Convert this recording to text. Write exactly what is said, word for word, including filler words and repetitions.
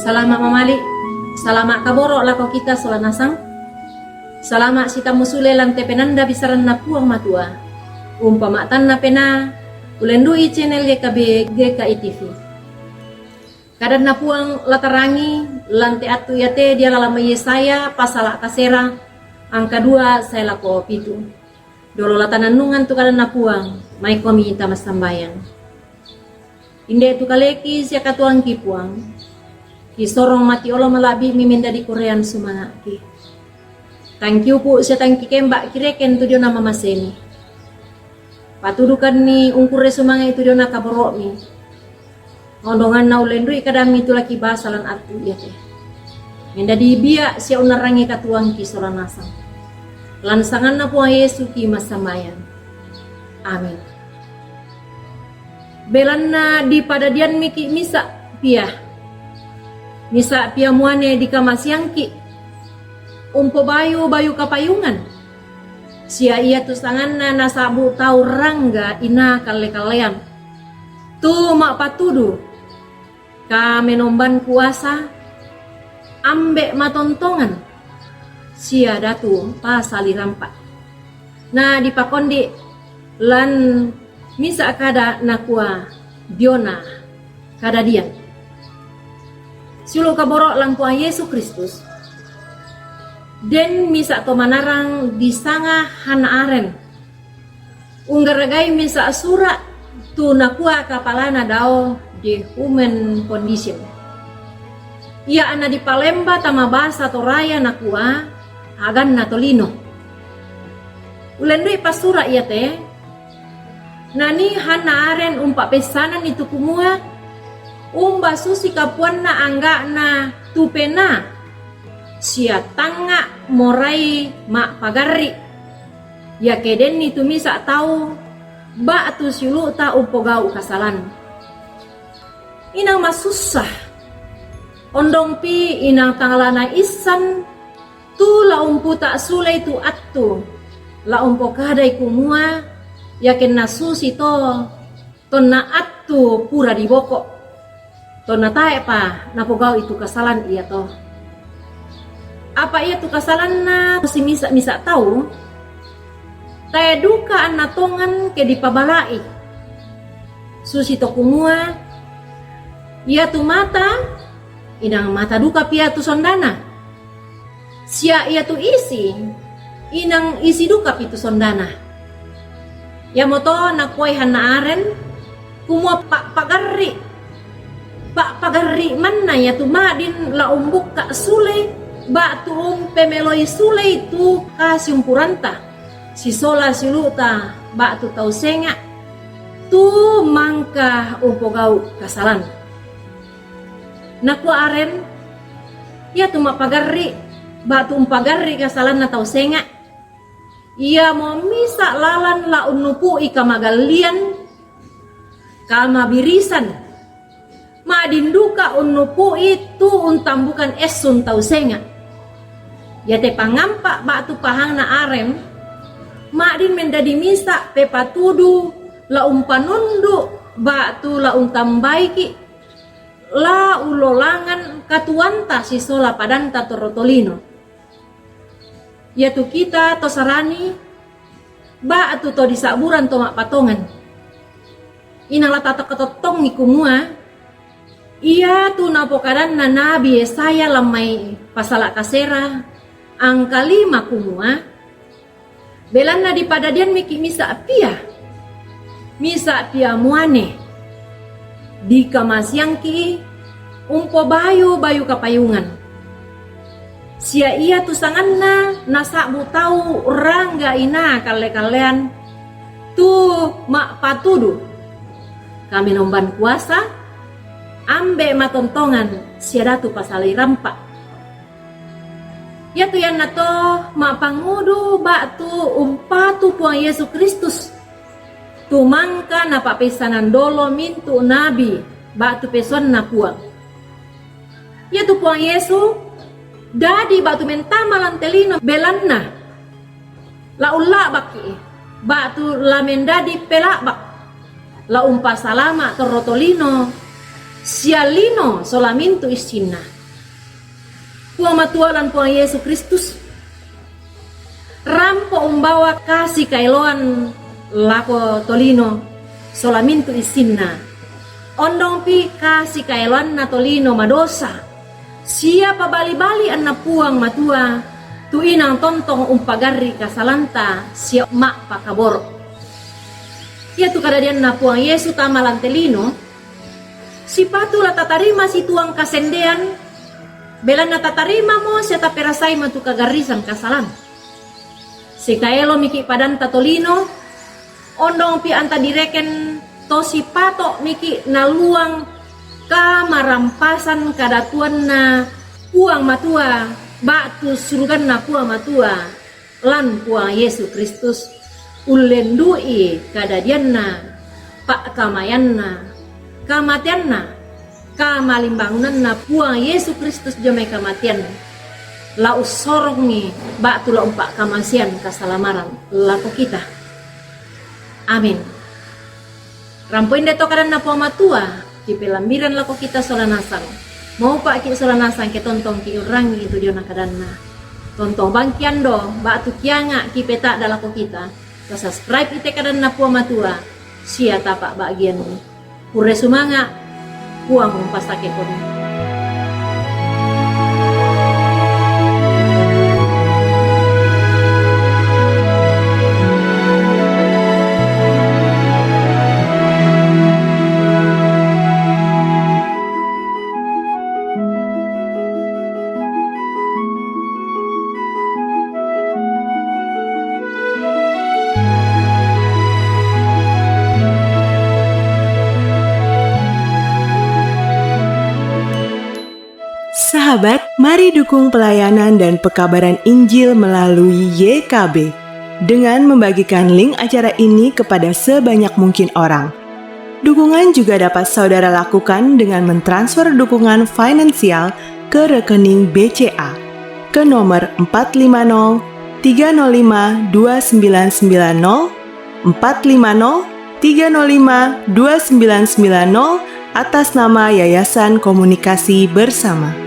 Salama' mamali', salama' kaboro' lako kita sola nasang. Salama' sitammu sule lan te penanda bisaranna Puang Matua. Umpama'tanna penaa, ulendu'i channel Y K B G K I T V. Kadanna Puang latarangi lan te attu iate diala lama Yesaya pasala' kasera angka dua sae lako pitu. Dolo latanannungan tu kadanna Puang, maikomi tamassambayang. Inde tu kaleki sia katuangki Puang, kisorong mati olo mala'bi'mi mendadi korean sumanga'ki. Tangkiupu' sia tangkikemba' kirekeng tu diona mamasemi. Patudukanni ungkurre sumanga'i tu diona kaboro'mi. Ondonganna ullendu'i kadammi tu lakibasa lan attu iate. Mendadi bia' sia unnarrangi katuangki sola nasang. Lan sanganna Puang Yesu ki massambayang. Amin. Belanna dipadadiammiki' misa' pia. Misa' pia muane dikamasiangki'. Umpobayu-bayu kapayungan. Sia iatu sanganna nasa'bu tau rangga inaa kalle-kallean. Tu ma'patudu, kamenomban kuasa, ambe' matontongan, sia datu pasali rampa'. Na dipakondi' lan misa' kada nakua diona kadadian. Siulu' kaboro' lan Puang Yesu Kristus, den misa' to manarang disanga Hannah Arendt. Unggaragai misa' sura' tu nakua kapalana dao The Human Condition. Ia anna dipalemba tama basa Toraya nakua aganna tolino. Ullendu'i passura' iate, nanii Hannah Arendt umpa'peissananni tu kumua, umba susi kapuanna angga'na tu penaa, sia tangnga' morai ma'pagarri'. Iake denni tu misa' tau ba'tu siulu'ta umpogau' kasalan. Inang masussa, ondongpi inang tang la naissan tu la umputa' sulei tu attu, la umpokadai kumua, iake nasusi to tonna attu pura diboko', tonna tae'pa napogau'i tu kasalan iato. Apa iatu kasalanna simisa'-misa' tau, tae' duka anna tongan ke dipabala'i. Susi to kumua, iatu mata, inang mata duka pia tu sondana. Sia iatu isi, inang isi dukapi tu sondana. Iamoto nakuai Hannah Arendt, kumua pa'pagarri'. Pa'pagarri' manna iatu ma'din la umbukka' sulei, ba'tu umpemeloi sulei tu kasiumpuranta, sisola siulu'ta ba'tu tau senga', tu mangka umpogau' kasalan. Nakua Arendt, iatu ma'pagarri', ba'tu umpagarri' kasalanna tau senga', iamo misa' lalan la unnupu'i kamagallian, kamabirisan, ma'din duka unnupu'i tu untambukan essun tau senga'. Iate pangampa' ba'tu pahangna Arendt, ma'din mendadi misa' pepatudu la umpanundu' ba'tu la untambaiki', la ullolangan katuoanta sisola padanta torro tolino. Iatu kita to sarani, ba'tu to disa'buran to ma'patongan. Inang la tatakatottongi kumua, iatu napokadanna Nabi Yesaya lan mai pasala' kasera angka lima kumua, belanna dipadadiammiki' misa' pia, misa' pia muane, dikamasiangki' umpobayu-bayu kapayungan. Sia iatu sanganna nasa'bu tau rangga inaa kalle-kallean, tu ma'patudu, kamenomban kuasa, ambe' matontongan sia datu pasali rampa'. Iatu iannato ma'pangudu ba'tu umpatu Puang Yesu Kristus, tu mangka napa'peissanan dolo mintu' nabi ba'tu pesoanna Puang. Iatu Puang Yesu dadi ba'tu mentama lan te lino, belanna la ulla'bakki', ba'tu la mendadi pela'bak, la umpasalama' torro tolino sia lino sola mintu' issinna. Puang Matua lan Puang Yesu Kristus, rampo umbawa kasi kaeloan lako tolino sola mintu isinna. Ondongpi kasi kaeloanna tolino madosa, sia pabali-bali anna Puang Matua, tu inang tontong umpagarri kasalanta sia ma'pakaboro. Iatu kadadianna Puang Yesu tama lante lino, sipatu la tatarima situang kasendean, belanna tatarimamo sia taperasai matu kagarrisan kasalan. Sikaelo miki padanta tolino, ondongpi anta direken to sipato miki naluang kamarampasan kadatuanna Puang Matua, ba'tu suruganna Puang Matua, lan Puang Yesu Kristus, ullendu'i kadadianna, pa'kamayanna, kamateanna, kamalimbangunanna Puang Yesu Kristus jomai kamatean, la ussorongi ba'tu la umpa'kamasean kasalamaran lako kita. Amin. Rampo inde to kadanna Puang Matua, kipelambiran lako kita sola nasang. Maupa'ki sola nasang ke tontongki urrangi tu diona kadanna. Tontong bangki ando, ba'tu kianga kipeta'da lako kita. Ka subscribe ite kadanna Puang Matua, sia tapa bagianni. Pure sumanga, Puang umpasakekoni. Sahabat, mari dukung pelayanan dan pekabaran Injil melalui Y K B dengan membagikan link acara ini kepada sebanyak mungkin orang. Dukungan juga dapat saudara lakukan dengan mentransfer dukungan finansial ke rekening B C A ke nomor empat lima nol tiga nol lima dua sembilan sembilan nol, empat lima nol tiga nol lima dua sembilan sembilan nol, atas nama Yayasan Komunikasi Bersama.